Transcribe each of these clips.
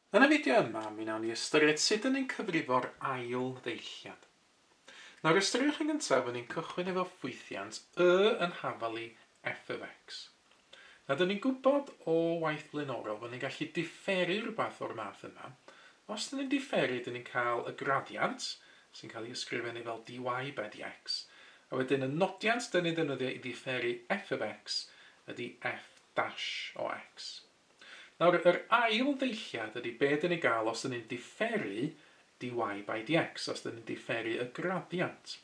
Yn y fideo yma, mi wnawn ni ystyried sut dyn ni'n cyfrifo'r ail ddeilliad. Nawr, ystyriwch yn gyntaf bod ni'n cychwyn efo ffwythiant y yn hafal i f of x. Nawr, dyn ni'n gwybod o waith blaenorol bod ni'n gallu diferu rhywbeth o'r math yma. Os dyn ni'n diferu, dyn ni'n cael y graddiant, sy'n cael ei ysgrifennu fel dy by dx, a wedyn y nodiant dyn ni'n ddefnyddio i ddiferu f of x ydy f dash o x. Nawr, yr ail ddeilliad ydy be dyn ni'n gael os dyn ni'n diferu dy by dx, os dyn ni'n diferu y graddiant.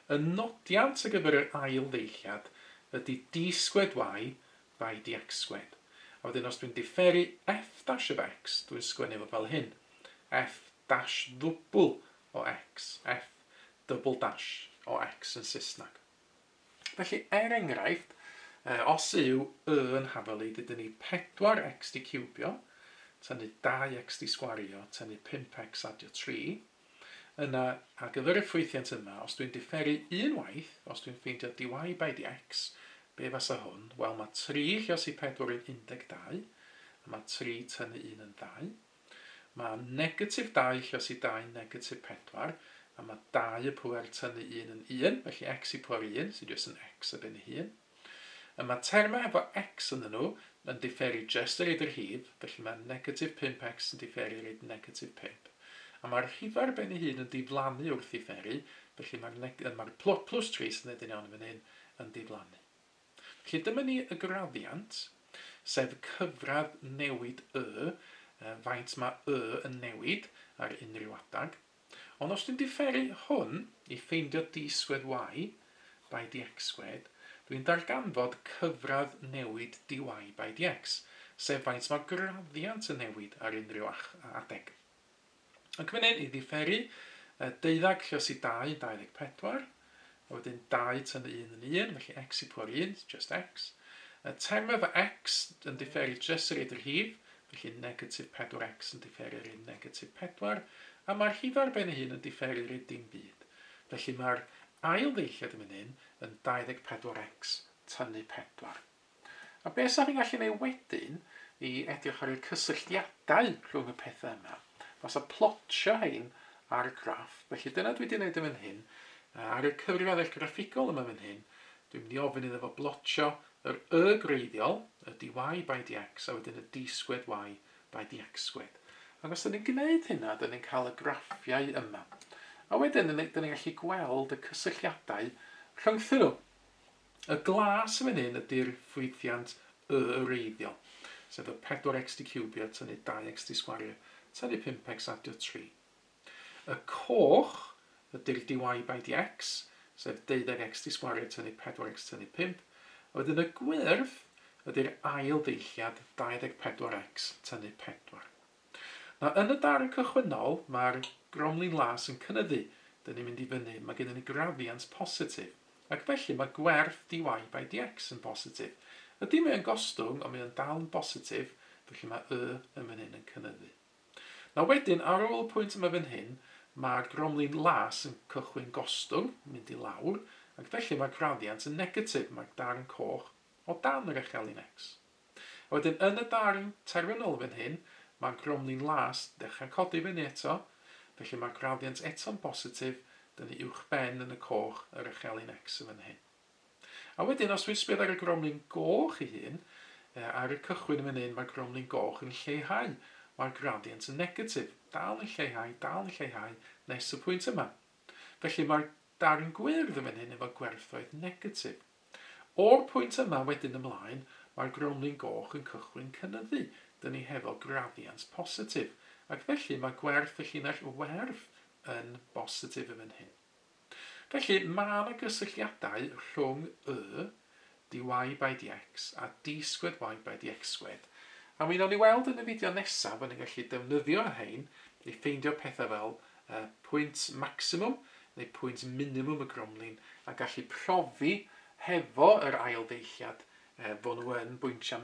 Y nodiant ar gyfer yr ail ddeilliad ydy d squared y by dx squared. A wedyn os dwi'n diferu f dash of x, dwi'n sgwennu fo fel hyn, f dash ddwbl o x, f double dash o x yn Saesneg. Felly, er enghraifft, os yw y yn hafal i, dydyn ni 4x di ciwbio, tynnu 2x di sgwario, tynnu 5x adio 3, yna ar gyfer y ffwythiant yma, os dwi'n diferu un waith, os dwi'n ffeindio dy by dx, be fasa hwn? Wel, mae 3 lliosi 4 yn 12, a mae 3 tynnu 1 yn 2. Mae negatif 2 lliosi 2 negatif 4, a mae 2 y pwer tynnu 1 yn 1, felly x i pwer 1, sydd jyst yn x ar ben ei hun. A mae termau efo x ynddyn nhw yn diferu jyst ar hyd yr rhif, felly mae negatif 5x yn diferu ar hyd negatif 5. A mae'r rhifau ar ben ei hun yn diflannu wrth ddiferu, felly mae'r mae plus 3 sy'n edrych iawn yn fan hyn yn diflannu. Felly dyma ni y graddiant, sef cyfradd newid y, faint mae y yn newid ar unrhyw adeg. Ond os dwi'n diferu hwn i ffeindio d squared y by dx squared, dwi'n darganfod cyfradd newid dy by dx, sef faint mae graddiant yn newid ar unrhyw adeg. Ac fan hyn i ddiferu, deuddag lliosi 2, 24, a wedyn 2 tynnu 1 yn 1, felly x i pwer 1, just x. Y term efo x yn diferu just yr hyd yr rhif, felly negatif 4x yn diferu yr un negatif 4, a mae'r rhif ar ben ei hun yn diferu yr un dim byd. Felly mae'r ail ddeilliad yn fan hyn yn 24x tynnu 4. A beth 'sa chi'n gallu neud wedyn i edrych ar y cysylltiadau rhwng y pethau yma, fasa plotio hein ar y graff. Felly dyna dwi wedi wneud yn fan hyn. Ar y cyfrifiannell graffigol yma fan hyn, dwi'n mynd i ofyn iddo fo blotio yr y gwreiddiol, y dy by dx, a wedyn y d squared y by dx squared. Ac os dyn ni'n gwneud hynna, dyn ni'n cael y graffiau yma. A wedyn, dyn ni'n gallu gweld y cysylltiadau rhyngthyn nhw. Y glas yn fan hyn ydy'r ffwythiant y wreiddiol, sef y 4x di ciwbio tynnu 2x di sgwario tynnu 5x adio 3. Y coch ydy'r dy by dx, sef 12x di sgwario tynnu 4x tynnu 5. A wedyn y gwyrdd ydy'r ail ddeilliad 24x tynnu 4. Nawr, yn y darn cychwynnol, mae'r gromlin las yn cynyddu. Dyn ni'n mynd i fyny, mae gennym ni graddiant positif. Ac felly mae gwerth dy by dx yn bositif. Ydy, mae o'n gostwng, ond mae o'n dal yn bositif, felly mae y yn fan hyn yn cynyddu. Nawr wedyn, ar ôl y pwynt yma fan hyn, mae'r gromlin las yn cychwyn gostwng, mynd i lawr, ac felly mae'r graddiant yn negatif, mae'r darn coch o dan yr echelin x. A wedyn yn y darn terfynol fan hyn, mae'r gromlin las dechrau codi fyny eto, felly mae'r graddiant eto'n bositif, dyn ni uwch ben yn y coch yr echelin X yn fan hyn. A wedyn os dwi'n sbio ar y gromlin goch ei hun, ar y cychwyn yn fan hyn mae'r gromlin goch yn lleihau, mae'r graddiant yn negatif, dal yn lleihau, dal yn lleihau, nes y pwynt yma. Felly mae'r darn gwyrdd yn fan hyn efo gwerthoedd negatif. O'r pwynt yma wedyn ymlaen, mae'r gromlin goch yn cychwyn cynyddu, dyn ni hefo graddiant positif, ac felly mae gwerth y llinell werdd yn bositif yn fan hyn. Felly, mae yna gysylltiadau rhwng y dy by dx a d squared y by dx squared, a mi wnawn ni weld yn y fideo nesaf bod ni'n gallu defnyddio rhain i ffeindio pethau fel y pwynt maximwm neu pwynt minimwm y gromlin a gallu profi hefo yr ail ddeilliad fod nhw yn bwyntiau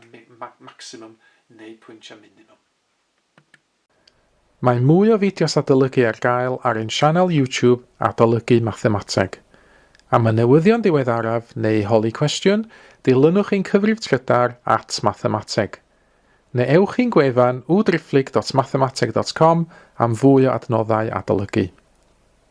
maximwm neu pwyntiau minimwm. Mae mwy o fideos adolygu ar gael ar ein sianel YouTube Adolygu Mathemateg. Am y newyddion diweddaraf neu holi cwestiwn, dilynwch ein cyfrif trydar at Mathemateg. Neu ewch i'n gwefan www.mathemateg.com am fwy o adnoddau adolygu.